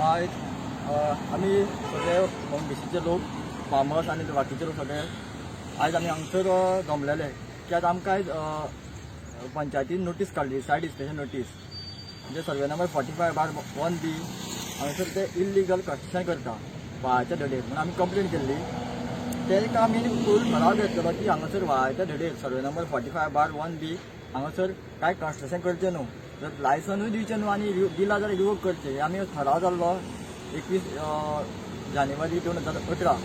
आयज आमी सगळे मंगेशीचे लोक, फार्मर्स आनी बाकीचे लोक सगळे आयज आमी हांगसर जमलेले की आज आमकां आयज पंचायतीन नोटीस काडली, सायट इन्स्पेक्शन नोटीस, म्हणजे survey number 45/1B हांगासर ते इल्लिगल कन्स्ट्रक्शन करता व्हाळाच्या धडेर म्हणून आमी कंप्लेन केल्ली. तेका आमी पयलू ठराव घेतलेलो की हांगासर व्हाळाच्या धडेर survey number 45/1B हांगासर कांय कन्स्ट्रक्शन करचें न्हू, जर लायसनूय दिवचें न्हू आनी दिला जाल्यार रिवोक करचें. हे आमी ठराव जाल्लो 21 जानेवारी 2018.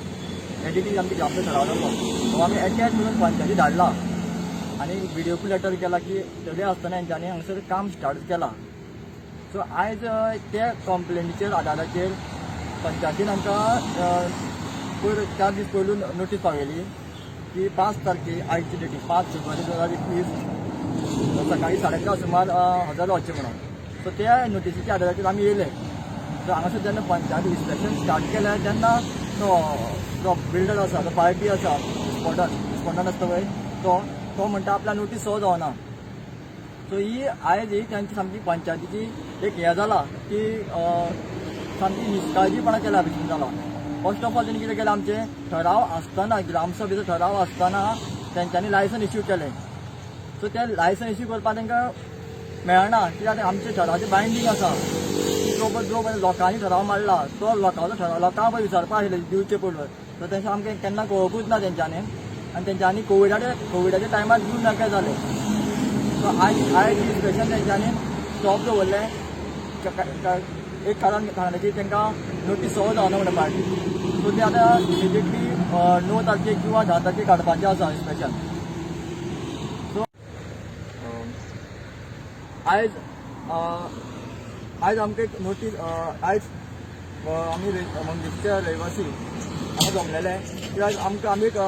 एडिटी आमची आमचो ठराव जाल्लो, तो आमी एटॅच करून पंचायती धाडला आनी व्हिडिओ लेटर केला की तरी आसतना हेंच्यांनी हांगासर काम स्टार्ट केला. सो आयज ते कंप्लेनीचेर आदाराचेर पंचायतीन आमकां पयर 4 दीस पयलू नोटीस पावयली की 5 तारखे, आयची डेटी 5 फेब्रुवारी 2021, सकाळी 11:30 सुमार हजर रावचें म्हणून. सो त्या नोटिसीच्या आदाराचेर आमी येयले. सो हांगासर जेन्ना पंचायत इन्स्पेक्शन स्टार्ट केलें तेन्ना तो जो बिल्डर आसा, तो पार्टी आसा, रिस्पोंडंट आसता पळय, तो तो म्हणटा आपल्या नोटीस सर्व जावना. सो ही आयज ही तांची सामकी पंचायतीची एक हें जाला की सामकी निश्काळजीपणा केल्या भशेन जाला. फर्स्ट ऑफ ऑल तेणी कितें केलें, आमचें ठराव आसतना, ग्रामसभेचो ठराव आसतना तेंच्यांनी लायसन इश्यू केलें. सो तें लायसन इश्यू करपाक तांकां मेळना, कित्याक आमचे ठरावाचें बायंडींग आसा. जो पळय जो पळय लोकांनी ठराव मांडला तो लोकांचो ठराव लोकांक पळय विचारपा आशिल्लें दिवचे पयलो. सो तेंचे आमकां केन्ना कळोवंकूच ना तेंच्यांनी आनी तेंच्यांनी कोविडाच्या टायमार दिवन नाका जालें. सो आयज इन्स्पेक्शन तेंच्यांनी स्टॉप दवरलें एक कारण सांगलें की तांकां नोटीस सर्व जावना म्हणटा पार्टी. सो ते आतां इमिजिएटली 9 तारखेक किंवा 10 तारखेक काडपाचें आसा इन्स्पेक्शन. सो आयज आयज आमकां एक नोटीस, आयज आमी मंगेशीचे रहिवासी हांगा जमलेले कित्याक आमकां आमी एक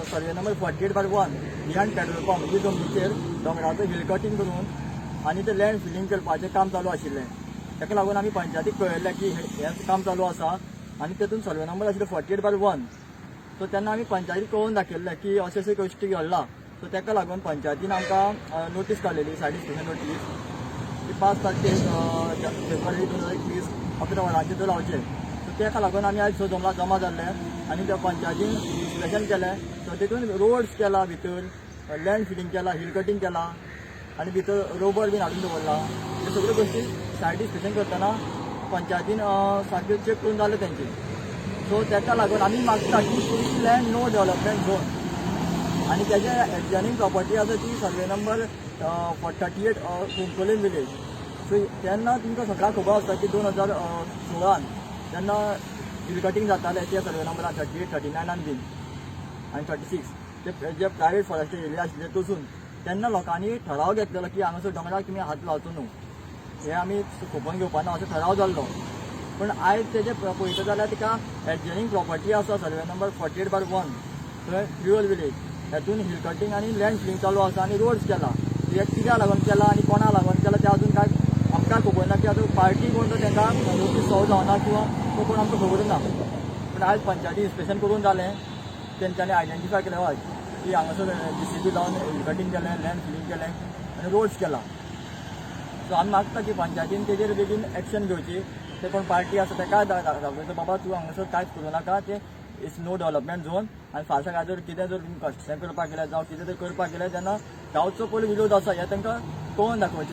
survey number 48/1 behind petrol pump ही जमनीचेर दोंगराचो हिल कटींग करून आनी ते लँड फिलींग करपाचें काम चालू आशिल्लें. ताका लागून आमी पंचायतीक कळयल्लें की हें काम चालू आसा आनी तेतून सर्वे नंबर आशिल्लो 48/1. सो तेन्ना आमी पंचायतीक कळोवन दाखयल्लें की अशें अशें गोश्टी घडला. सो ताका लागून पंचायतीन आमकां नोटीस काडलेली, सायट इन्स्पेक्शन नोटीस, की 5 तारखेक फेब्रुवारी 2021 11 वरांचेर थंय रावचें. सो ताका लागून आमी आयज जमला जमा जाल्ले आनी त्या पंचायतीन इन्स्पेक्शन केलें. सो तितून रोड्स केला, भितर लँड फिलिंग केला, हिल कटींग केला आनी भितर रोबर बीन हाडून दवरला. ह्यो सगळ्यो गोश्टी सायट इन्स्पेक्शन करतना पंचायतीन सारक्यो चॅक करून जालें तेंचे. सो ताका लागून आमी मागता की पयली लँड नो डेव्हलपमेंट झोन आनी तेजे एडजॉयनींग प्रॉपर्टी आसा ती survey number 38, Cuncolim village. So तेन्ना तुमकां सगळ्यांक खबर आसता की 2016न जेन्ना हिल कटींग जातालें त्या सर्वे नंबरान 38, 39 आनी बीन आनी 36, ते जे प्रायवेट फॉरेस्ट एरिया आशिल्ले तसून तेन्ना लोकांनी ठराव घेतलेलो की हांगासर दोंगराक तुमी हात लावचो न्हू, हे आमी खोपोवन घेवपा ना असो ठराव जाल्लो. पूण आयज तेजे पळयता जाल्यार तिका एडजॉयनींग प्रॉपर्टी आसा सर्वे नंबर 48/1, थंय प्रियोळ विलेज, हेतून हिल कटींग आनी लँड फिलिंग चालू आसा आनी रोड्स केला. हे कित्याक लागून केला आनी कोणा लागून केला तें अजून काय आमकां खबर ना की आतां पार्टी कोण तो तांकां नोटीस सर्व जावना किंवा तो कोण आमकां खबर ना. पूण आयज पंचायती इन्स्पेक्शन करून जालें, तेंच्यांनी आयडेंटिफाय केलें हय की हांगासर जेसीबी लावन हिल कटींग केलें, लँड फिलिंग केलें आनी रोड्स केला. सो आमी मागता की पंचायतीन तेजेर बेगीन एक्शन घेवची. ते कोण पार्टी आसा तेका दाखयता, बाबा तूं हांगासर कांयच करूं नाका, ते it's no development zone. आनी फाल्यां सकाळी जर कितें जर तुमी कन्स्ट्रक्शन करपाक गेले जावं कितें जर करपाक गेले तेन्ना गांवचो पयलो विरोध आसा हें तांकां कळोवन दाखोवचें.